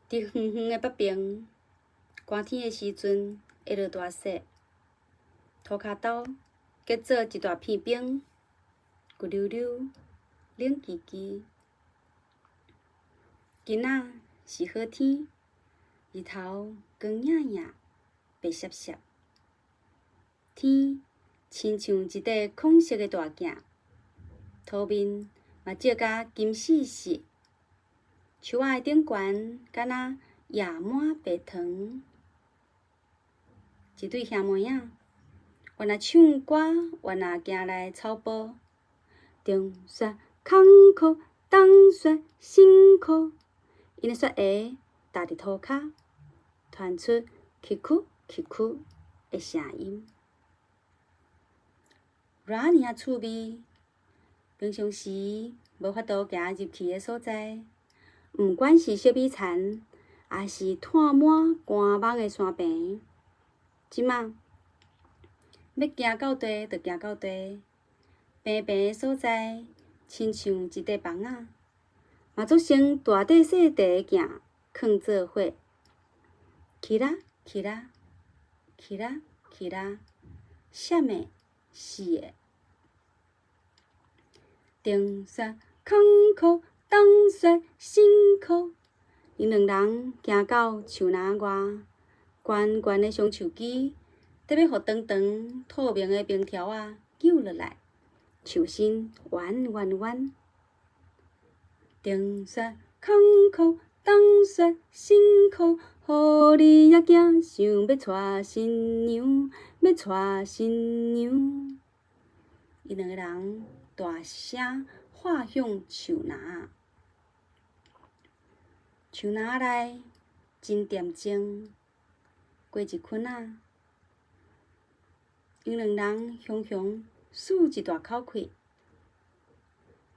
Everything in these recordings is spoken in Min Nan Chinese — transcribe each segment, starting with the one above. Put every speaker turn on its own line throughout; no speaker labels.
佇遠遠的北爿，寒天的時陣會落大雪，塗跤兜結做一大片冰，骨溜溜，冷吱吱。今仔是好天，日頭光影影，白爍爍，天親像一塊空色的大鏡，塗面嘛照甲金絲絲。樹仔的頂懸敢若壓滿白糖。一對兄妹仔，原來唱歌，原來行來草坡，中雪坎坷，冬雪辛苦。𪜶的雪鞋踏佇塗跤，傳出崎嶇崎嶇的聲音。偌爾仔趣味，平常時無法度行入去的所在。毋管是小米田，抑是湠滿寒網的山坪，這馬欲行到佗就行到佗，平平的所在，親像一塊房仔，嘛做成大塊細塊的鏡囥做伙，起啦起啦，起啦起啦，閃的死的，中雪坎坷。冬雪辛苦，𪜶兩人行到樹林外，懸懸的松樹枝，得欲予長長透明的冰條仔扭落來，樹身彎彎彎。中雪坎坷，冬雪辛苦，狐狸仔囝想欲娶新娘，欲娶新娘。𪜶兩个人大聲喊向樹林，樹林內真恬靜。過一昏仔，𪜶兩人雄雄舒一大口氣，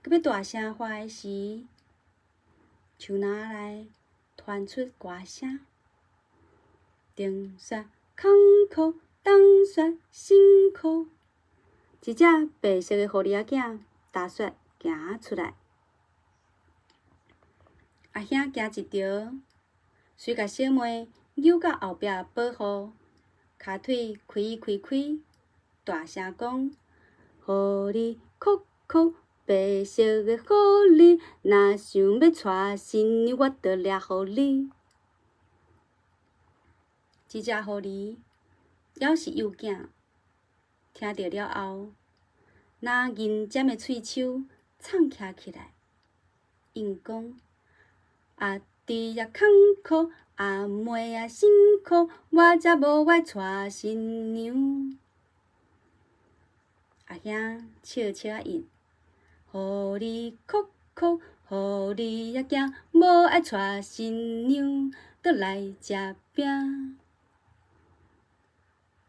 閣欲大聲喊的時，樹林內傳出歌聲：中雪坎坷，冬雪辛苦。一隻白色的狐狸仔囝踏雪行出來，阿兄驚一趒，隨共小妹扭到後壁保護，跤腿開開開，大聲講：狐狸哭哭，白色的狐狸，若想欲娶新娘，我就掠予你。這隻狐狸猶是幼囝，聽著了後，若銀針的喙鬚藏徛起來，應講：阿弟仔坎坷，阿妹仔辛苦，我才無愛娶新娘。阿兄笑笑仔應：狐狸哭哭，狐狸仔囝無愛娶新娘，倒來食餅。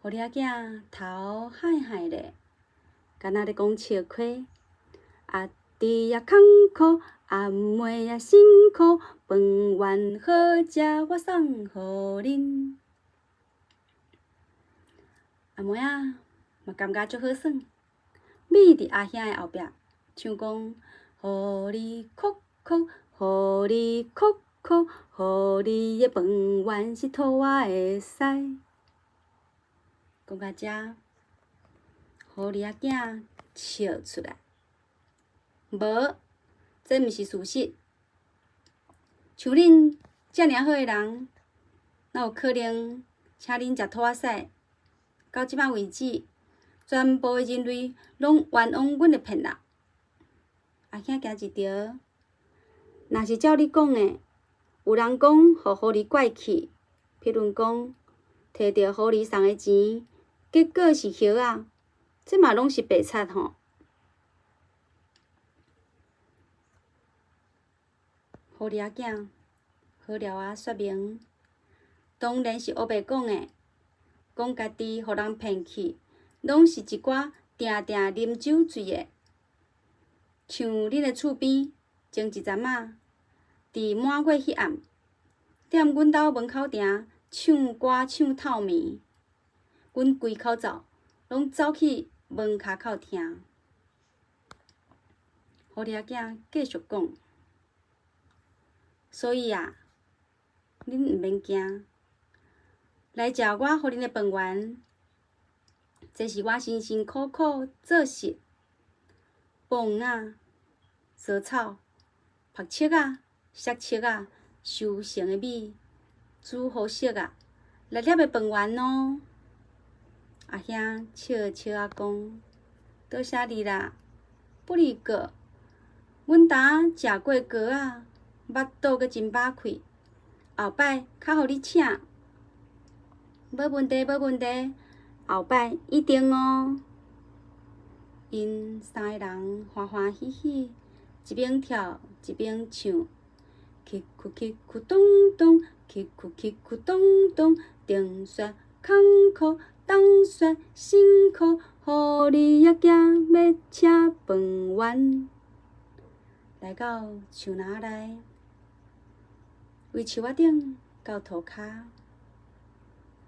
狐狸仔囝頭吭吭咧，敢若咧講笑話。阿弟仔坎坷，阿妹仔辛苦，飯圓好食，我送予恁。阿妹仔嘛感覺足好耍，覕佇阿兄的後壁，唱講：狐狸哭哭，狐狸哭哭，狐狸的飯圓是兔仔的屎。講到遮，狐狸仔囝笑出來，無，這毋是事實。像恁遮爾好的人，哪有可能請恁食兔仔屎？到這擺為止，全部的人類攏冤枉阮的騙人。阿兄驚一趒，若是照你講的，有人講予狐狸拐去，譬如講，提著狐狸送的錢，結果是葉仔，這嘛攏是白賊吼。狐狸仔囝好了仔說明，當然是烏白講的，講家己予人騙去，攏是一寡定定啉酒醉的。像恁的厝邊，前一陣仔，佇滿月彼暗，踮阮兜門口埕唱歌唱透暝，阮規口罩攏走去門跤口聽。狐狸仔囝繼續講，所以啊，恁毋免驚，來食我予恁的飯圓，這是我辛辛苦苦做實，磅仔、蔬草、曝粟仔、摔粟仔、收成的米、煮好熟仔，六粒的飯圓哦。阿兄笑笑仔講：多謝你啦，不離哥。阮昨食過糕仔，腹肚閣真飽氣，後擺較予你請。無問題，無問題，後擺一定哦。𪜶三个人歡歡喜喜，一邊跳一邊唱：起曲起曲咚咚，起曲起曲咚咚，頂雪艱苦，冬雪辛苦，予你也行欲請飯圓。來到樹林內，為樹仔頂到塗跤，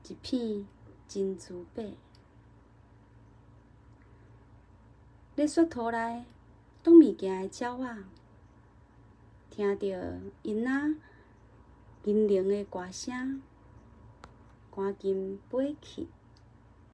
一片珍珠白。咧雪塗內擋物件的鳥仔，聽著𪜶仔銀鈴的歌聲，趕緊飛去。